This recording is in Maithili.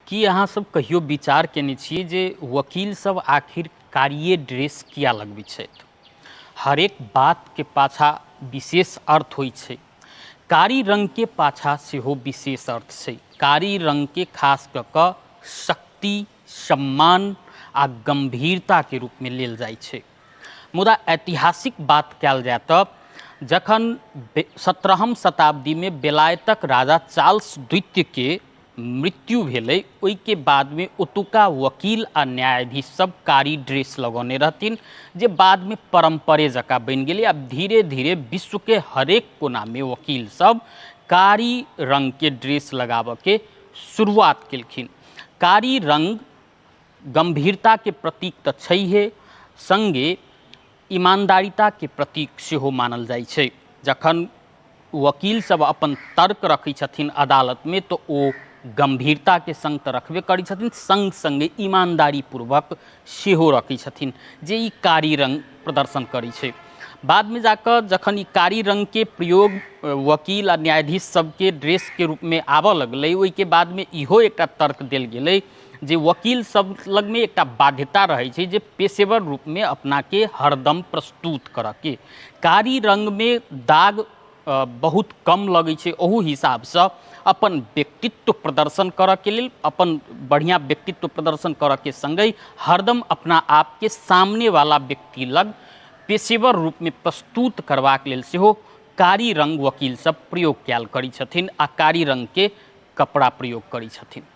की अहाँ सब कहियो विचार केने छियै जे वकील सब आखिर कारिये ड्रेस किया लगबै छथि? हरेक बातके पाछा विशेष अर्थ होइ छै। कारी रङ्गके पाछा सेहो विशेष अर्थ छै। कारी रङ्गके खास कऽ कऽ शक्ति, सम्मान आ गम्भीरताके रूपमे लेल जाइ छै। मुदा ऐतिहासिक बात कयल जाय तऽ जखन 17हम शताब्दीमे बेलायतक राजा चार्ल्स द्वितीयके मृत्यु भेलै, ओहिके बादमे ओतुका वकील आ न्यायाधीश सब कारी ड्रेस लगौने रहथिन, जे बादमे परम्परे जकाँ बनि गेलै। आब धीरे धीरे विश्वके हरेक कोनामे वकील सब कारी रङ्गके ड्रेस लगाबऽके शुरुआत केलखिन। कारी रङ्ग गम्भीरताके प्रतीक तऽ छैहे, सङ्गे ईमानदारिताके प्रतीक सेहो मानल जाइ छै। जखन वकील सब अपन तर्क रखै छथिन अदालतमे तऽ ओ गम्भीरताके सङ्ग तऽ रखबे करै छथिन, सङ्ग सङ्गे ईमानदारी पूर्वक सेहो रखै छथिन, जे ई कारी रङ्ग प्रदर्शन करै छै। बादमे जाकऽ जखन ई कारी रङ्गके प्रयोग वकील आ न्यायाधीश सबके ड्रेसके रूपमे आबऽ लगलै, ओहिके बादमे इहो एकटा तर्क देल गेलै जे वकील सब लगमे एकटा बाध्यता रहै छै जे पेशेवर रूपमे अपनाके हरदम प्रस्तुत करऽके। कारी रङ्गमे दाग बहुत कम लगै छै, ओहू हिसाबसँ अपन व्यक्तित्व प्रदर्शन करऽके लेल, अपन बढ़िआँ व्यक्तित्व प्रदर्शन करऽके सङ्गहि हरदम अपना आपके सामनेवाला व्यक्ति लग पेशेवर रूपमे प्रस्तुत करबाक लेल सेहो कारी रङ्ग वकील सब प्रयोग कयल करै छथिन आ कारी रङ्गके कपड़ा प्रयोग करै छथिन।